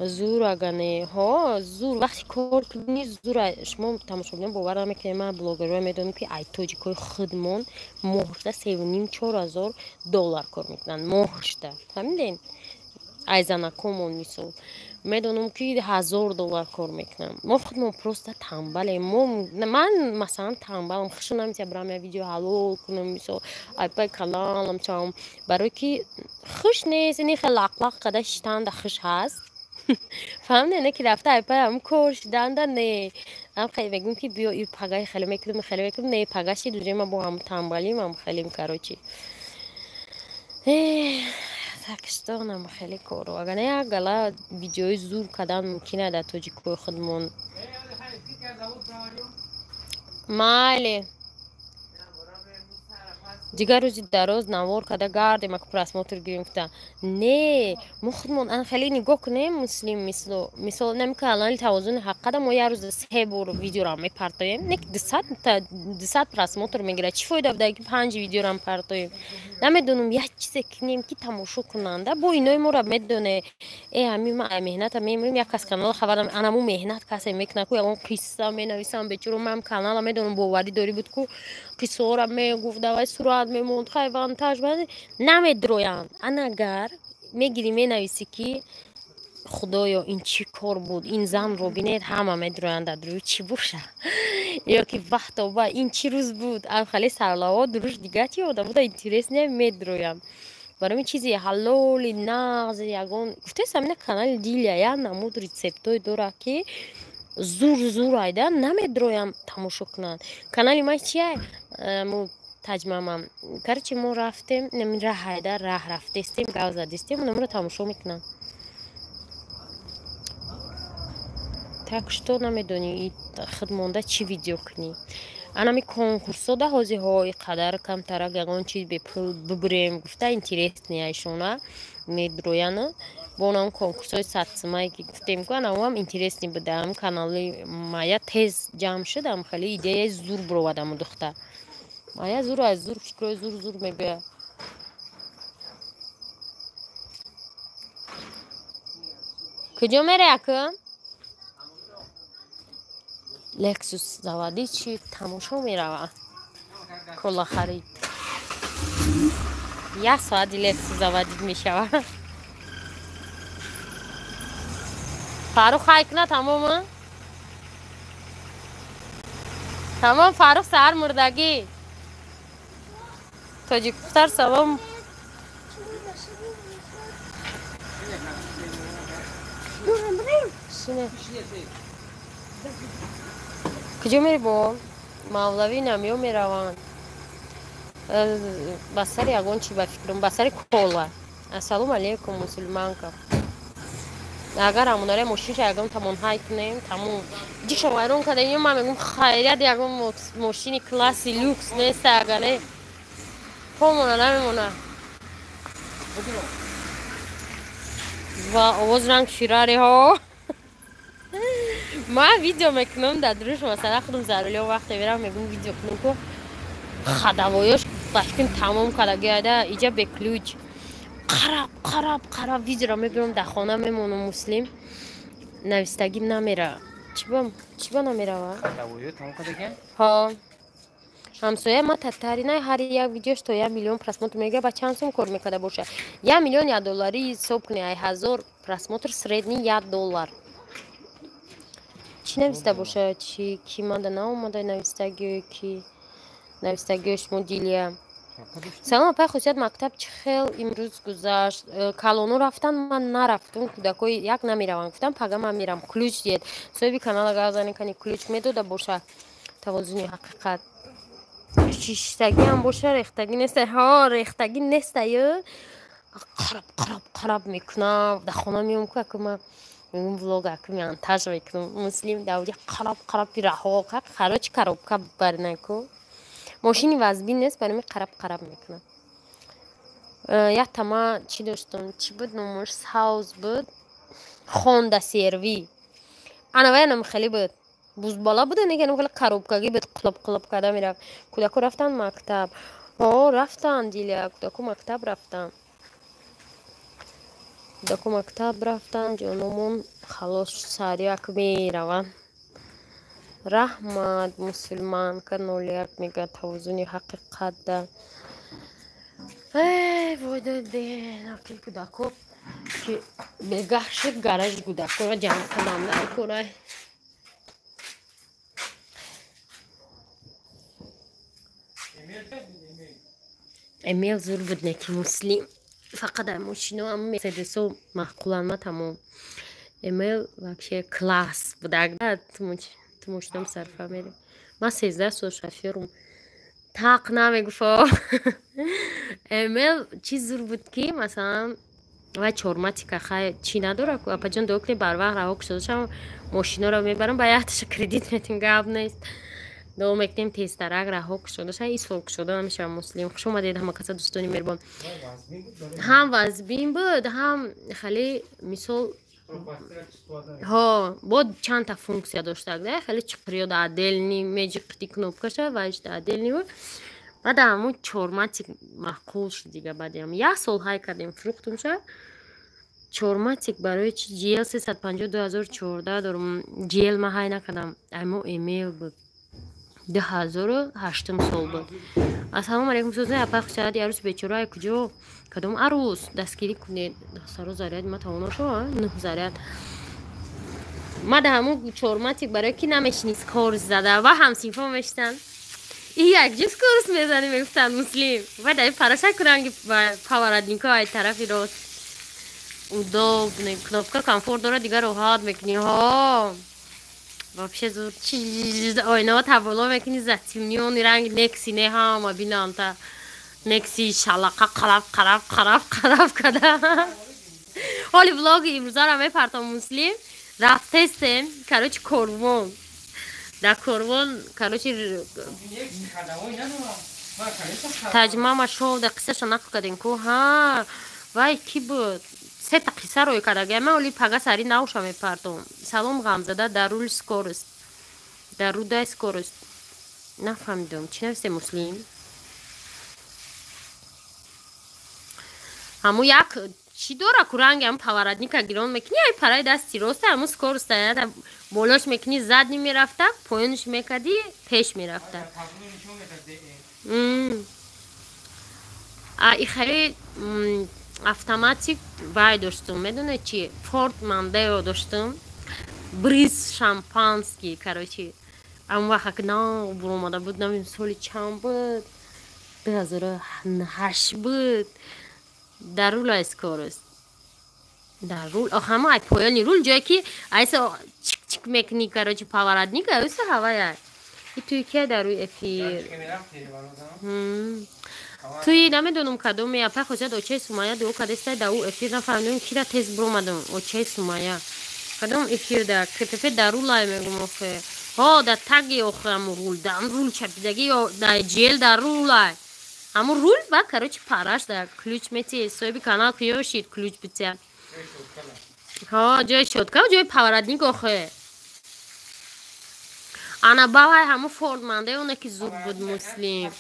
Зур агане, ҳо, зур вақте кор кунӣ, зур. Шумо тамошобинон бовар намекунед, ман блогерое медонам, ки ай тоҷикои худмон моҳшда 3,5, 4 ҳазор доллар кор мекунанд моҳшда, фаҳмиден? Ай занакомон, мисол, медонам, ки 1000 доллар кор мекунам. Мо худмон просто тамбалем. Мо, ман масалан, тамбалам, хушу намеся бирам я видео ҳалол кунам, мисол, айпай каналам чавам, барое ки хуш нест. Ини хел лақлақ када шитанда хуш ҳаст, фаҳмиде? Не ки рафта айпай ҳам кор шиданда, не. Ам хеле мегӯм, ки биё, и пагаи хеле мекунем, хеле мекунем, не, пага шид, уже ма бо ҳам тамбалим, ҳам хелем, короче. Так что нам хеле коро. Агар не, як гала видеои зур кардан мумкин дар тоҷикои худмон. Майли, дигар рӯзи дароз навор карда гардем, аку просмотр гирем гуфта. Не, мо худмон ан хеле нигоҳ кунем, муслим, мисол, нами канали Тавозуни ҳаққада мо як рӯза се бор видеорам мепартоем, не ки 200 просмотр мегирад. Чӣ фоида буда, ки панҷ видеорам партоем? Намедонам, як чизе кунем, ки тамошо кунанда. Бо инои моро медоне, э, ҳами ма меҳната мемирем, як кас канала хабар, анаму меҳнат касе мекунад ку, ягон қисса менависам, бечоро. Ман канала медонам, боварӣ дорӣ, буд ку, қиссаҳоро мегуфт, давай сурат мемонд, хай вантаж намедроянд. Анагар мегирӣ, менависӣ, ки худоё, ин чӣ кор буд, ин занро бинед, ҳама медроянд. Дар рӯи чӣ боша? Ё ки вахтоба, ин чӣ рӯз буд, хеле сарлаво дуруш, дига чи одамода интерес не, медроям. Барои ин чизи ҳалоли нағз ягон гуфтесам, ина канали Дилия як намуд рецептое дорад, ки зур зур айда, намедроям тамошо кунанд. Канали ман чия, таҷмамам, короче, мо рафтем, раҳ айда, раҳ рафтестем, гав задистем, намро тамошо мекунам. Так что намедонӣ, худ монда чӣ видео кунӣ. Анами конкурсода ҳозиҳо иқадар камтарак ягон чиз бепул бибурем гуфта, интересный айшона медрояна. Бо онам конкурсҳои садсумае, ки гуфтем ку, анавам интересный будам. Канали мая тез ҷамъ шудам, хеле идеяи зур буровадаму. Духтар мая зур, аз зур фикрҳои зур зур мебиёяд. Куҷо мере ака? Лексус заводи чи тамошо мерава. Кола харид. Як соати Лексус заводид мешава. Фарух хай кна тамома? Тамом Фарух саҳар мурдагӣ. Тоҷикпухтар салом. Куҷо мери бо? Мавлавӣ намё мераванд. Ба сари ягон чи ба фикрам, ба сари кола. Ассалому алейкум, мусулманка. Агар амонаре мошинша ягон тамон ҳай кунем, тамом. Ҷиша вайрон карда, ман мегӯм хайрият ягон мошини класси люкс нест, агар не помона намемона. Ва овоз ранг Феррари ҳо. Ман видео мекунам дар дуруш, масалан худам зарулиё вақте мерам мегӯм видео кунам ку хадавоёш ба фикрам тамом карда гиада иҷа бе ключ. Қараб қараб қараб видеоро мебинам дар хона мемонам муслим. Навистагим намера. Чиба намерава? Ҳо. Ҳамсоя ма татарина ҳар як видеош то 1 миллион просмотр мегирад, ба чанд сум кор мекарда боша? 1 миллион 1 доллари ҳисоб кунӣ, ай 1000 просмотр средний 1 доллар. Чӣ нависта боша? Чи ки мада наомада навистагиё ки навистагиёш мудилия. Салом апай хусият, мактаб чӣ хел имрӯз гузашт? Калоно рафтан, ман нарафтум, кӯдакои як намераванд. Гуфтам пага ман мерам, ключ диҳед. Соҳиби канала гап зани кани ключ медода боша. Тавозуни ҳақиқат. Шиштагиам боша, рехтагӣ неста. Ҳо, рехтагӣ неста ё. Қараб қараб қараб мекунам. Дар хона меом ку аку ман мегӯм влог аку монтаж мекунам. Муслим давди қараб қараб раҳо короче коробка барнаку. Мошини вазбин нест, барои қараб қараб мекунам. Як тама чӣ доштам? Чӣ буд номаш? Сауз буд. Хонда серви. Ана вай нам хеле буд. Бузбала буда, нега нам хеле коробкагӣ буд, қулоб қулоб карда мерафт. Кӯдако рафтан мактаб. Ҳо, рафтан Диля, кӯдако мактаб рафтан. Кӯдако мактаб рафтан, ҷономон халос саряк мераванд. Раҳмат, мусулманка 01 мегӯяд тавозуни ҳақиқатда. Эй, войдоде, накил кӯдако ки бегаҳ шуд гаражи кӯдакоро ҷамъ кардам дар курай. Эмел зур буд неки муслим. Фақат дар мошино ам Мерседесо маъқулан ма тамом. Эмел вообще класс будак. Ту мошинам сарфа мерем. Ман 13 сол шофёрум. Тақ намегуфо. Эмел чиз зур буд ки масалан вай чорматика хай чӣ надора ку апаҷон дуо кунед барвақт раҳо кушодашам мошиноро мебарам ба якташа кредит метим гап нест. Дуо мекунем тезтарак раҳо кушодаша и сол кушода намешавам муслим. Хуш омадед ҳама каса дӯстони меҳрубон. Ҳам вазбин буд, ҳам хеле мисол ҳо бо чандта функсия доштак да хеле чиқриё да отдельный меҷиқти кнопкаша вайш да отдельный буд. Баъд ҳамун чорматик маъқул шуд дига баъди ҳам як сол ҳай кардем фурӯхтумша. Чорматик барои чи GL 350 2014 дорум. GL ма ҳай накардам, аймо эмел буд. 2008 сол буд. Ассалому алайкум сӯзна апай хусият, арӯс бечора ай куҷо? Кадом арӯс? Дастгирӣ кунед. Саро заряд ма тавоно шава? 9 заряд. Ма да ҳамун чорматик барои ки намешини скорость зада ва ҳамсинфо мешитанд. И якҷо скорость мезанӣ мегуфтанд муслим. Ва дар парашак ранги поворотнико ай тарафи рост. Удобный. Кнопка комфорт дора, дигар роҳат мекунӣ. Ҳо. Вообще зур ойнаҳо таболо мекунӣ, затемнённый ранг Некси не ҳама бинанта. Некси шалақа қараб қараб қараб қараб када. Ҳоли влоги имрӯзаро мепартом муслим. Рафтестем, короче корвон. Дар корвон, короче таҷмама шоу да қиссаша нақл кардем ку. Ҳа, вай ки буд? Сета қисса рӯй кардагия. Ман оли пага сари навша мепартом. Салом ғамзада, дар рул скорость. Дар рудай скорость. Нафаҳмидам. Чӣ нависте муслим? Ҳамун як Чӣ дора ку, ранги ҳам поворотника гирон мекунӣ, ай параи дасти роста ҳамун скорость а болош мекунӣ, задний мерафта, поёнш мекардӣ, пеш мерафта. А и хеле автоматик вай доштум, медонед чи? Форд Мондео доштум, Бриз шампанский. Короче, ам вақт нав буромада буд, намедонам соли чанд буд, 2008 буд. Дар рул скорость, дар рул ҳама ай поёни рул, ҷое ки айса чик чик мекунӣ, короче, поворотник айса ҳавая. И туи кия дар рӯи эфир туи, намедонам кадоме. Апай хоҷат, очаи Сумая дуо кадестай да ӯ эфир, нафаҳмидам кира тез буромадам. Очаи Сумая кадом эфир да КПП дар рулай мегум охе? Ҳо, да таги охе, ҳаму рул, да рул чапидаги ё да ҷел дар рулай, ҳамун рул ва, короче, параш да ключ мети, соҳиби канал киёшид ключ битя. Ҳо, ҷои щётка, ҷои поворотник охе. Ана бавай ҳамун Форд Мондео, оне ки зуд буд. Муслим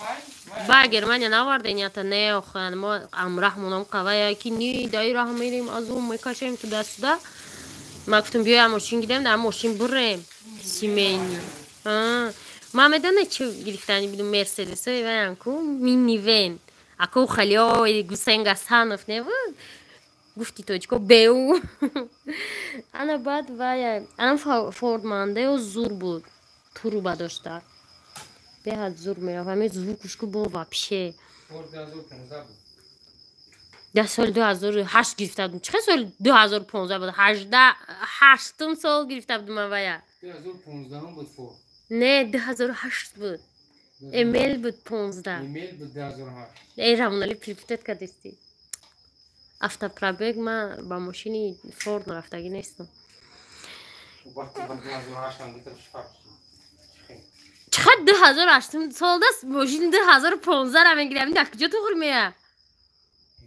ба Германия наварден ята? Не охе, мо амраҳ монам қавая ки ни даи раҳ мерем, аз ум мекашем туда сюда. Ма гуфтам, биёя мошин гирем, дар мошин бурем семейный. Ма медонед чӣ гирифтани будум? Мерседесои ваян ку, минивэн ако халиои Гусейн Гасанов не буд, гуфти тоҷико беу. Ана баъд вая ана Форд Мондео зур буд, турбо дошта, беҳад зур мерафт, ҳамин звукушку бо вообще. Дар соли 2008 гирифта будум. Чӣ соли 2015 буд? 88-ум сол гирифта будум авая. Не, 2008 буд, эмел буд 15. Э, равонали, перепутать кардисти. Автопробег ма ба мошини Форд рафтагӣ нестам. Вақти ба 2008 ам гирифта, фарқ Чақад 2008 солдаст мошини 2015 ра мегирам, дар куҷо туғри мея?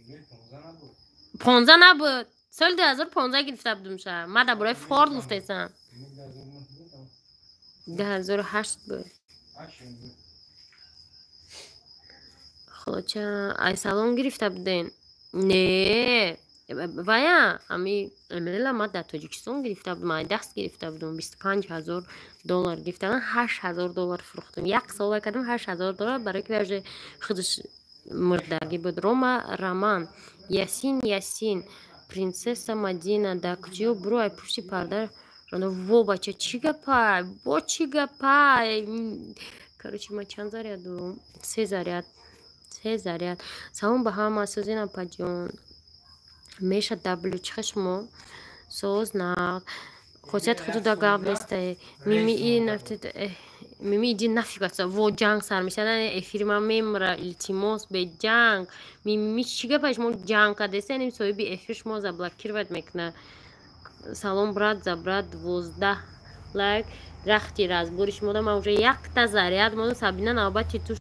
Эмел 15 набуд. 15 набуд, соли 2015 гирифта будум ша. Ма дар бораи Форд гуфтесам. Эмел 2009 буд. 2008 буд. 8 буд. Холоча, ай салон гирифта буден? Не, вая ами эмела ма дар Тоҷикистон гирифта будум, ай даст гирифта будум, 25 000 доллар гирифта, 8000 доллар фурӯхтум. Як сол кардам, 8000 доллар, барои ки даже худаш мурдагӣ буд. Рома, Роман, Ясин, Ясин, принсесса Мадина дар куҷо? Буро ай пушти парда. Во, бача, чӣ гапай, бо чӣ гапай? Короче, ма чанд заряд дорум? Се заряд, се заряд. Салом ба ҳама, созин апаҷон. Меша даблю чихе шумо соз нақ хосият худуда гап нестае. Мими и мими, иди нафиг аста. Во, ҷанг сар мешава, эфири ман мемра. Илтимос, беҷанг. Мими, чӣ гапай? Шумо ҷанг кардеста, соҳиби эфир шумо заблокировать мекуна. Салом, брат, за брат 12 лайк. Рахти разбори шумо да ман уже якта заряд мондам. Сабина, навбати ту.